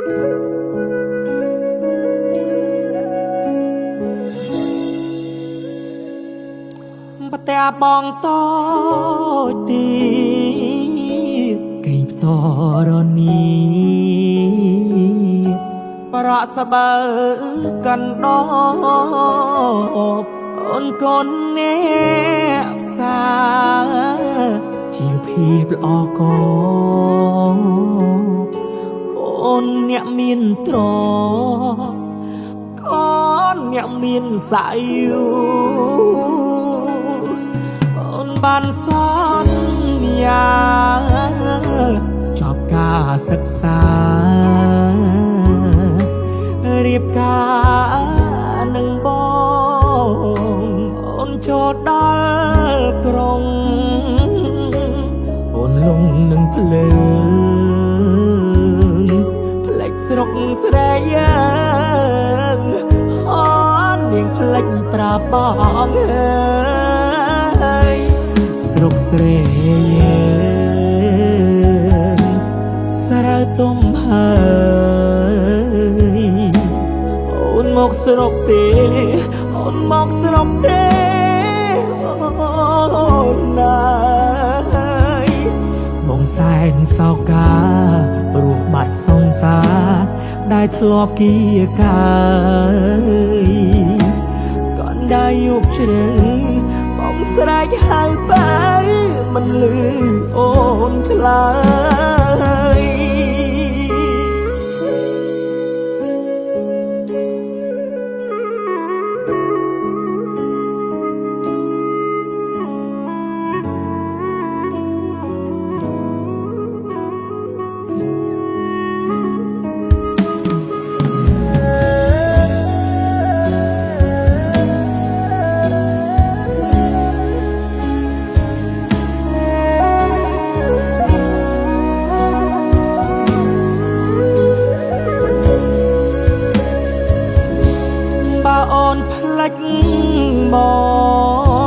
ផ្ទះបងតូចទីកេងផ្ទរនីប្រក់ស្បើកាន់ដបអូនកូនអ្នកផ្សាជីវភាពល្អកកូនអ្នកមានទ្រព្យកូនអ្នកមានសាយុអូនបានសន្យាចប់ការសិក្សារៀបការនឹងបងអូនចូលដល់ក្រុងអូនលងនឹងភ្លើងផ្លេចស្រុកស្រែយើងអូននាងផ្លេចប្រាប់បងអើយស្រុកស្រែយើងស្រូវទុំហើយអូនមកស្រុកទេអូនមកស្រុកទេអូនណាយបងសែនសោកាព្រោះបាត់សង្សារដែលធ្លាប់គៀកាយកណ្ដាយប់ជ្រៅបងស្រែកហៅបើមិនលឺអូនឆ្លើយ បើអូនផ្លិចប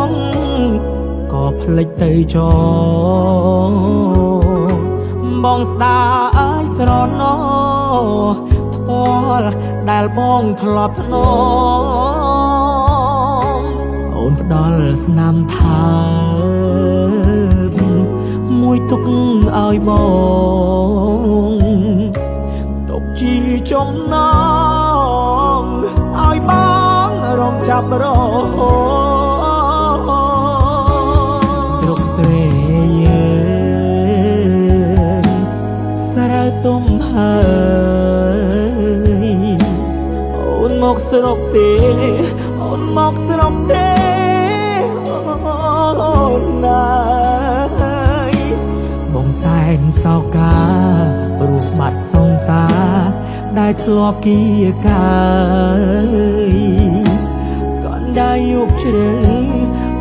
ងក៏ផ្លិចទៅចោលបងស្ដាយស្រណោថ្ពាល់ដែលបងធ្លាប់ធ្នមអូនផ្ដល់ស្នាមថើបមួយទុកឲ្យបងទុកជាចំណងឲ្យបងរងចាប់រហូតស្រុកស្រែយើងស្រូវទុំហើយអូនមកស្រុកទេអូនមកស្រុកទេអូនណាយបងសែនសោកាព្រោះបាត់សង្សារដែលធ្លាប់គៀកាយកណ្ដាយប់ជ្រៅ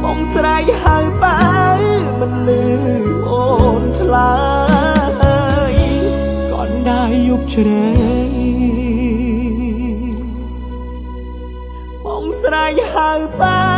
បងស្រែកហៅបើមិនលឺអូនឆ្លើយកណ្ដាយប់ជ្រៅបងស្រែកហៅបើ